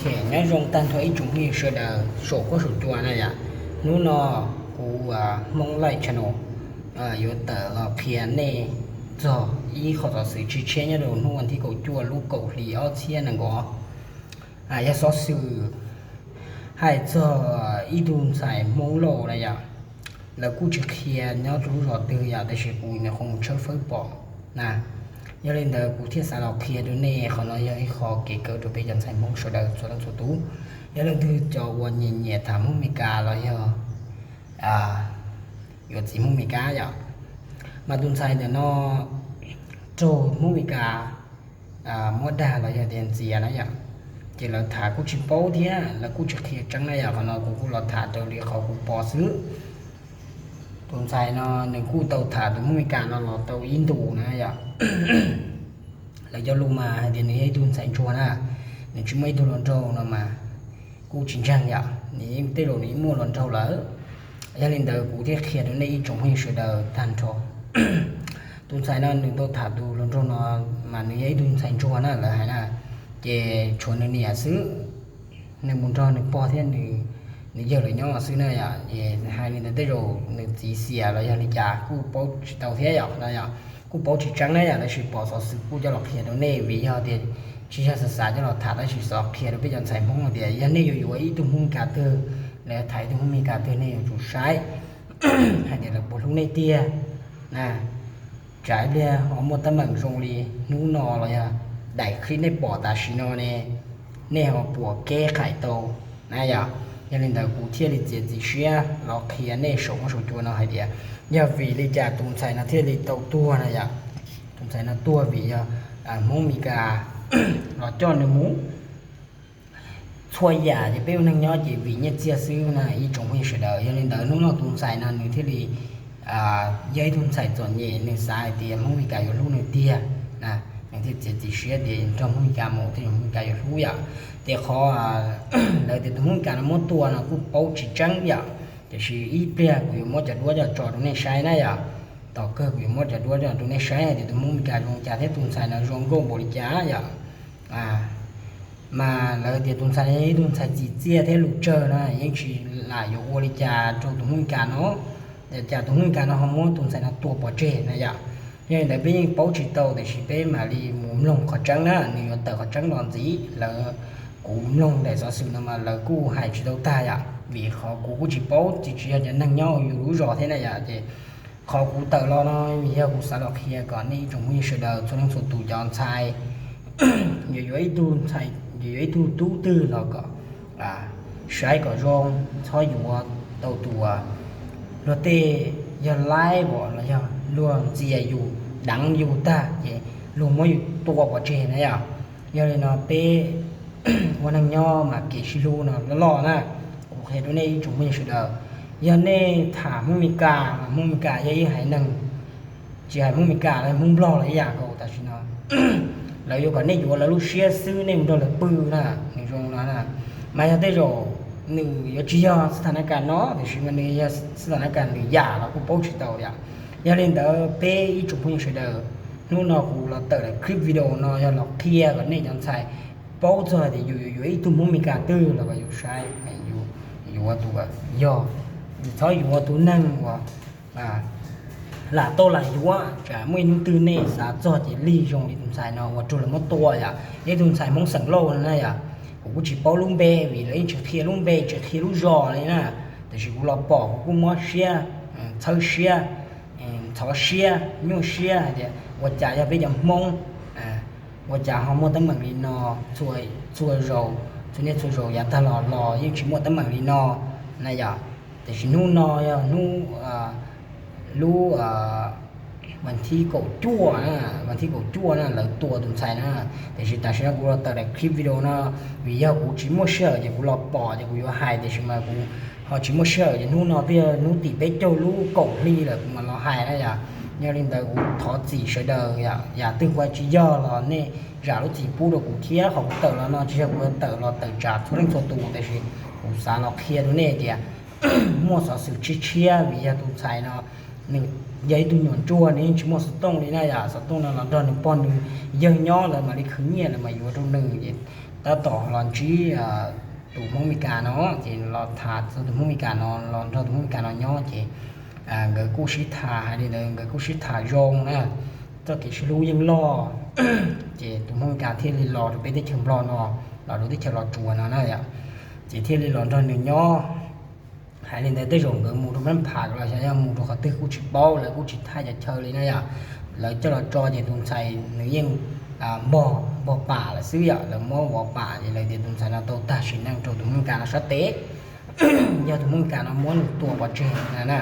Ok, nyob zoo tag nrho ib tsoom phooj ywg sawv daws saum huab saum cua na yom. Hnub no kuv Hmoob Live Channel yuav tawm los qhia nej txog ib qho xov xwm tshiab tshiab nyob rau hnub vas thib kaum cuaj lub kaum hli ob txhiab nees nkaum. Yog xov xwm hais txog ib tug ntxhais Hmoob Lauj na yom. Lawv kuj tsis qhia nyob rau lub zos twg yom, tab sis kuv nyuam qhuav mus tshawb fawb pom na. Yog li ntawd kuv thiaj xav los qhia rau nej, qhov no yog ib qho kev kawm rau peb cov ntxhais Hmoob sawv daws txhua leej txhua tus. Yog leej twg cov uas nyiam nyiam tham Hmoob Mes Kas los yog yuav txiv Hmoob Mes Kas yom, mas tus ntxhais ntawm no raug Hmoob Mes Kas muab dag los yog tias ntxias na yom. Ces lawv tham kuj tsis paub thiab lawv kuj tsis qhia tseeb na yom, qhov no kuv kuj los tham raws li qhov kuv pom xwb. Tus ntxhais no nws kuj tau tham tus Hmoob Mes Kas no los tau ib ntus na yom. Lawv cov lus mas hais tias nws yog ib tug ntxhais ntsuag na, nws tsis muaj ib tug hluas nraug no mas kuj tsis ntseeg yom, nws tej zaum nws muaj hluas nraug lawm. Yog li ntawd kuv thiaj qhia rau nej ib tsoom phooj ywg sawv daws tag nrho. Tus ntxhais no nws tau tham tus hluas nraug no mas nws yog ib tug ntxhais ntsuag na lawv hais na, ces tshuav nws niam xwb, nws mus nrog nws pog thiab nws yawg lawv nyob xwb na yom. Es hais li ntawd tej zaum nws txiv xiam los yog li cas kuj paub tsis tau thiab yom, no yom, kuj paub tsis tseeb na yom, tab sis pom xov xwm kuj coj los qhia rau nej vim yog tias tsis yog xav xav coj los tham tab sis xav qhia rau peb cov ntxhais Hmoob hais tias yog nej yuav yuav ib tug Hmoob Mes Kas twg, los yog tham ib tug Hmoob Mes Kas twg nej yuav tsum saib hais tias lawv puas hlub nej tiag na. Tsam ib pliag ho muaj teeb meem zoo li hnub no los yog daim clip nej pom tam sim no ne, nej ho puas kev qhais tau na yom. Yog li ntawd kuv thiaj li txiav txim siab los qhia nej saum huab saum cua no hais tias yog vim li cas tus ntxhais no thiaj li tau tuag na yom. Tus ntxhais no tuag vim yog Hmoob Mes Kas los coj nws mus. Txhua yam ces peb ua neeg nyob ces vim nyiaj txiag xwb na ib tsoom phooj ywg sawv daws. Yog li ntawd hnub no tus ntxhais no nws thiaj li yog ib tug ntxhais txom nyem, nws xav hais tias Hmoob Mes Kas yuav hlub nws tiag na, nws thiaj txiav txim siab tias nrog Hmoob Mes Kas mus thiaj Hmoob Mes Kas yuav hlub yom. Ces qhov lawv tias tus Hmoob Mes Kas no muab tua no kuj paub tsis tseeb yom, tiam sis ib pliag kuv yuav muab cov duab coj tso rau nej saib na yom. Tom kawg kuv yuav muab cov duab coj rau nej saib hais tias tus Hmoob Mes Kas zoo li cas thiab tus ntxhais no zoo nkauj npaum li cas yom. Mas lawv tias tus ntxhais no yog ib tug ntxhais txim txiaj thiab lus tsawg na, yeej tsis lam yuav ua li cas rau tus Hmoob Mes Kas no, cas tus Hmoob Mes Kas no ho muab tus ntxhais no tua pov tseg na yom. Yog li ntawd peb yeej paub tsis tau tiam sis peb mam li mus mloog qhov tseeb na, nws yuav tawm qhov tseeb los ntxiv. Lawv, kuv mloog daim xov xwm no mas lawv kuj hais tsis tau tag yom, vim qhov kuv kuj tsis paub, tsis tsis yog cov neeg nyob yus lub zos thiab na yom. Ces qhov kuv tawm los no yog kuv xav los qhia kom nej ib tsoom phooj ywg sawv daws txhua leej txhua tus cov ntxhais, yus yuav ib tug ntxhais, yus yuav ib tug tub twg los kom saib kom zoo, txhob yuav tau tus luag tej yog laib os los yog luag ntxias yus, deev yus tag ces luag muab yus tua pov tseg na yom. Yog li no peb ua neeg nyob mas kev sib hlub no loj loj na. Kuv qhia rau nej ib tsoom phooj ywg sawv daws, yog nej tham Hmoob Mes Kas, Hmoob Mes Kas yog ib haiv neeg, tsis hais Hmoob Mes Kas los Hmoob Nplog los ib yam nkaus tam sim no, lawv yuav kom nej yuav lawv lub siab xwb, nej mus nrog lawv pw na, nws zoo no na. Mas yog tej zaum nws yuav tsis yog xab thas na kas no, tiam sis mas nws yog xab thas na kas lwm yam los kuj paub tsis tau yom. Yog li ntawd peb ib tsoom phooj ywg sawv daws, hnub no kuv los tawm daim clip video no yog los qhia kom nej cov ntxhais paub txog tias yus yuav yuav ib tug Hmoob Mes Kas twg los kom yus saib, yus yuav tus, yog, yus txhob yuav tus neeg uas lam tau lam yuav, tsam muaj ib hnub twg nej xav txog ces lig zoo li tus ntxhais no uas raug lawv muab tua yom, ib tug ntxhais Hmoob xeem Lauj no na yom. Kuv kuj tsis paub lub npe vim lawv yeej tsis qhia lub npe tsis qhia lub zos li na, tiam sis kuv los pom kuv kuj mob siab, txhawb siab, ntxhov siab nyuaj siab hais tias ua cas yog peb cov Hmoob ua cas ho muaj teeb meem li no, txhua zaus, txhua niaj txhua zaus yav tag los los yeej tsis muaj teeb meem li no na yom. Tiam sis hnub no yog hnub, lub vas thib kaum cuaj, vas thib kaum cuaj na lawv tua tus ntxhais na. Tiam sis tam sim no kuv los tawm daim clip video no, vim yog kuv tsis muaj sij hawm ces kuv los pom ces kuv yuav hais, tiam sis mas kuv ho tsis muaj sij hawm ces hnub no twb yog hnub tim peb caug lub kaum hli lawm kuv mam los hais na yom. Yog li ntawd kuv thov txim sawv daws, yam twg kuv tsis yog los nej zam lub txim pub rau kuv thiab. Qhov kuv tawm los no tsis yog kuv tawm los tawm tsam txhua leej txhua tus, tiam sis kuv xav los qhia rau nej tias muaj xov xwm tshiab tshiab vim yog tus ntxhais no nws yog ib tug nyuam ntsuag, nws yeej tsis muaj xov tooj li na yom. Xov tooj no los nrog nws pog nws yawg nyob, lawv mam li khwv nyiaj lawv mam yuav rau nws ces tab tom los ntsib tus Hmoob Meskas no, ces los tham txog tus Hmoob Meskas no, los nrog tus Hmoob Meskas no nyob ces nkawd kuj sib tham, hais li ntawd nkawd kuj sib tham zoo na, txoj kev sib hlub yeej loj. Ces tus Hmoob Meskas thiaj li los rau peb teb chaws Nplog no, los rau teb chaws Los Tsuas no na yom, ces thiaj li los nrog nws nyob. Hais li ntawd tej zaum nkawd mus rau Mab Pham los xyov yog mus rau qhov twg kuj tsis paub, lawv kuj tsis thaij cov chaw li na yom. Lawv coj los tso ces tus ntxhais nws yeej npog, npog pam lawm xwb yom, lawv muab vov pam ces lawv tias tus ntxhais no tau tag sim neej rau tus Hmoob Meskas no sab tes, yog tus Hmoob Meskas no muab nws tua pov tseg na.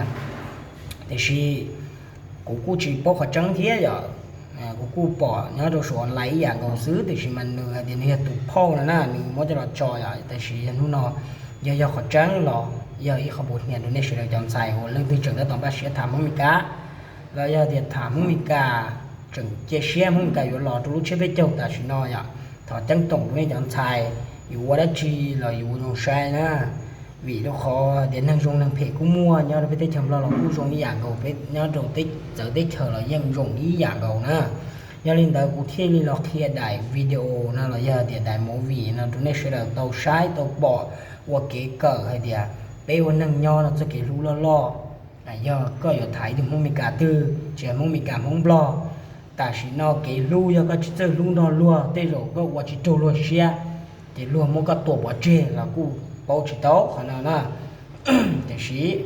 Tiam sis kuv kuj tsis paub qhov tseeb thiab yom. Kuv kuj pom nyob rau saum online ib yam nkaus xwb, tiam sis mas nws hais tias nws yog tus phauj no na, nws muab coj los tso yom. Tiam sis yog hnub no yog, yog qhov tseeb los yog ib qho puas hnia rau nej sawv daws cov ntxhais uas leej twg tseem tab tom npaj siab tham Hmoob Meskas, los yog tias tham Hmoob Meskas, tseem cia siab Hmoob Meskas yuav los rau lub tsiab peb caug tam sim no yom. Thov ceeb toom rau nej cov ntxhais, yus ua dab tsi los yus ua zoo saib na. Vim rau qhov tias neeg zoo neeg phem kuj muaj, nyob rau peb teb chaws Nplog los kuj zoo ib yam nkaus, peb nyob rau txawv teb chaws los yeej zoo ib yam nkaus na. Yog li ntawd kuv thiaj li los qhia daim video no los yog tias daim movie no rau nej sawv daws tau saib tau pom ua kev kawm hais tias peb ua neeg nyob no txoj kev hlub loj loj. Yog koj yuav tham ib tug Hmoob Meskas twg, tsis hais Hmoob Meskas Hmoob Nplog, tam sim no kev hlub yog koj tsis txawj hlub nrog luag tej zaum koj ua tsis raug luag siab, ces luag muab koj tua pov tseg los kuj paub tsis tau qhov no na. Tiam sis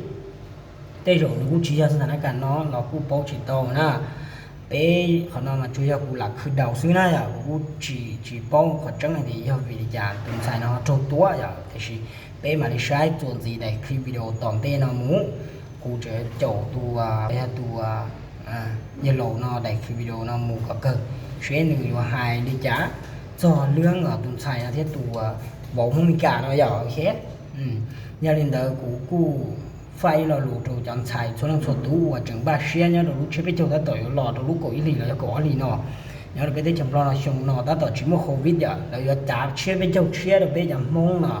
tej zaum nws kuj tsis yog xas nas kas no los kuj paub tsis tau na. Peb qhov no mas tsuas yog kuv lam khwv daus xwb na yom, kuv kuj tsis tsis paub qhov tseeb hais tias yog vim li cas tus ntxhais no raug tua yom. Tiam sis peb mam li saib txuas ntxiv daim clip video tom ntej no mus. Kuv tseem caum tus, yog tus yawg laus no daim clip video no mus kom kawg, seb nws yuav hais li cas txog lub tus ntxhais no thiab tus vauv Hmoob Meskas no yom. Yog li ntawd kuv kuj faij ib lo lus rau cov ntxhais txhua leej txhua tus uas tseem npaj siab nyob rau lub tsiab peb caug tab tom yuav los rau lub kaum ib hlis los yog kaum ob hlis no, nyob rau peb teb chaws Nplog no xyoo no tab tom tsis muaj covid yom, lawv yuav cav tsiab peb caug tshiab rau peb cov Hmoob no.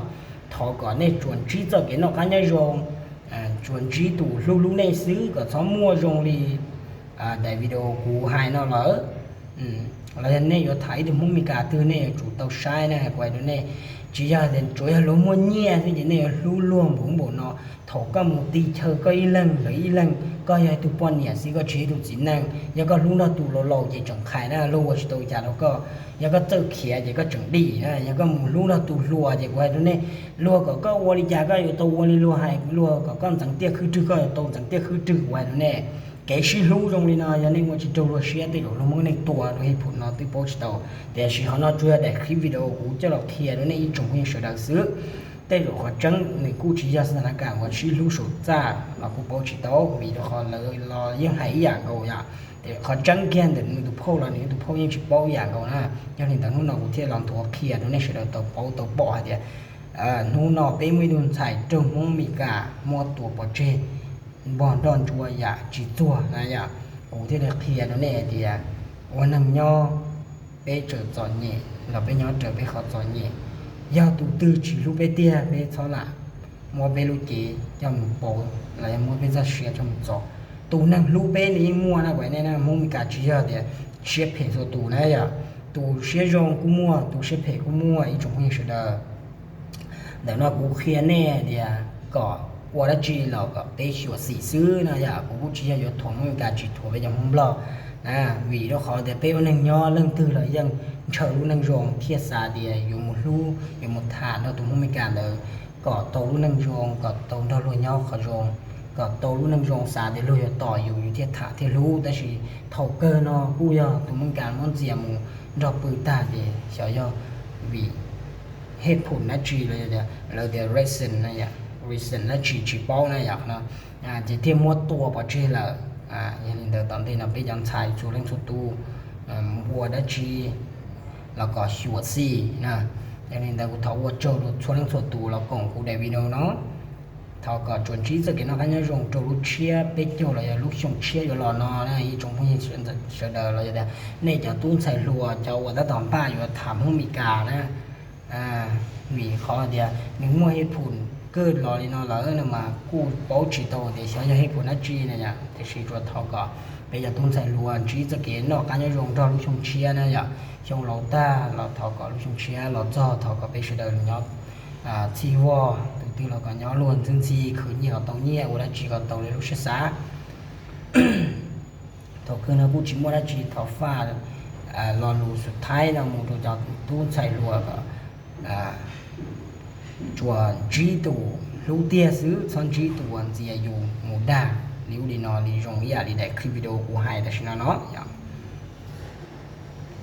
Thov kom nej tsuas ntsib txoj kev noj qab nyob zoo, tsuas ntsib tus hlub hlub nej xwb kom txhob muaj zoo li daim video kuv hais no lawm. Los yog nej yuav tham ib tug Hmoob Meskas twg nej yuav tsum tau saib na, kuv hais rau nej, tsis yog tias tsuas yog luag muaj nyiaj xwb ces nej yuav hlub luag npaum npaum no. Thaum koj mus ti chaw koj ib leeg lawv ib leeg, koj yog ib tug poj niam xwb koj tsis yog ib tug txiv neej, yog koj hlub nrog tus laus laus ces tseem qhais na, luag ua tsis tau li cas rau koj. Yog koj txawj khiav ces koj tseem dim na, yog koj mus hlub nrog tus hluas ces kuv hais rau nej, luag kom koj ua li cas koj yuav tau ua li luag hais, luag kom koj ntxeev tiaj khwb rwg koj yuav tau ntxeev tiaj khwb rwg, kuv hais rau nej. Kev sib hlub zoo li no yog nej ua tsis raug luag siab tej zaum luag muab nej tua rau hej phum no twb paub tsis tau. Tiam sis qhov no tsuas yog daim clip video kuv coj los qhia rau nej ib tsoom phooj ywg sawv daws xwb. Tej zaum qhov tseeb nws kuj tsis yog xas nas kas uas sib hlub saum txaj los kuj paub tsis tau, vim rau qhov lawv los yeej hais ib yam nkaus yom. Qhov tseeb kiag ntawm nws tus phauj los nws tus phauj yeej tsis paub ib yam nkaus na. Yog li ntawd hnub no kuv thiaj los nthuav qhia rau nej sawv daws tau paub tau pom hais tias hnub no peb muaj ib tug ntxhais raug Hmoob Meskas muab tua pov tseg npog nroj ntsua yam tsis txuag na yom. Kuv thiaj li qhia rau nej hais tias ua neeg nyob peb txawm txom nyem los peb nyob raws peb qhov txom nyem. Yog tus twg tsis hlub peb tiag peb txhob lam muab peb lub cev coj mus pauv los yog muab peb txoj sia coj mus txo. Tus neeg hlub peb nws yeej muaj na, kuv hais nej na, Hmoob Meskas tsis yog tias siab phem txhua tus na yom. Tus siab zoo kuj muaj, tus siab phem kuj muaj ib tsoom phooj ywg sawv daws. Ntawm no kuv qhia nej hais tias kom ua dab tsi los kom peb xyuam xim xwb no yom. Kuv kuj tsis yog yuav thuam Hmoob Meskas tsis thuam peb cov Hmoob Nplog na, vim rau qhov tias peb ua neeg nyob leej twg los yeej ntshaw lub neej zoo thiaj xav tias yuav mus hlub yuav mus tham nrog tus Hmoob Meskas ntawd kom tau lub neej zoo, kom tau nrog luag nyob qhov zoo, kom tau lub neej zoo xav tias luag yuav tos yus yus thiaj tham thiaj hlub. Tab sis thaum kawg no kuj yog tus Hmoob Meskas muab ntxias mus nrog pw tag ces xyov yog vim hej phum dab tsi los yog tias lawv tias reason, reason dab tsi tsis paub na yom no, ces thiaj muab tua pov tseg lawm. Yog li ntawd tom ntej no peb cov ntxhais txhua leej txhua tus ua dab tsi los kom xyuam xim na. Yog li ntawd kuv thov ua tsaug rau txhua leej txhua tus los koom kuv daim video no. Thov kom tsuas ntsib txoj kev noj qab nyob zoo rau lub tshiab peb caug los yog lub xyoo tshiab yuav los no na ib tsoom phooj ywg sawv daws los yog tias nej cov tub ntxhais hluas cov uas tab tom npaj yuav tham Hmoob Meskas na. Vim qhov tias nws muaj hej phum kawg los li no lawm no mas kuj paub tsis tau tias xyov yog hej phum dab tsi na yom. Tiam sis tsuas thov kom Peb yog tub ntxhais hluas ntsib txoj kev noj qab nyob zoo nrog lub xyoo tshiab na yom. Xyoo laus tag los thov kom lub xyoo tshiab los txog thov kom peb sawv daws nyob txhij vog, tus twg los kom nyob luag ntxwb ntxhi, khwv nyiaj los tau nyiaj, ua dab tsi los tau li lub siab xav. Thaum kawg no kuj tsis muaj dab tsi, thov faj lo lus xub thaib no mus rau cov tub ntxhais hluas kom tsuas ntsib tus hlub tiag xwb, txhob ntsib tus uas ntxias yus mus dag li ub li no li zoo ib yam li daim clip video kuv hais tam sim no no yom.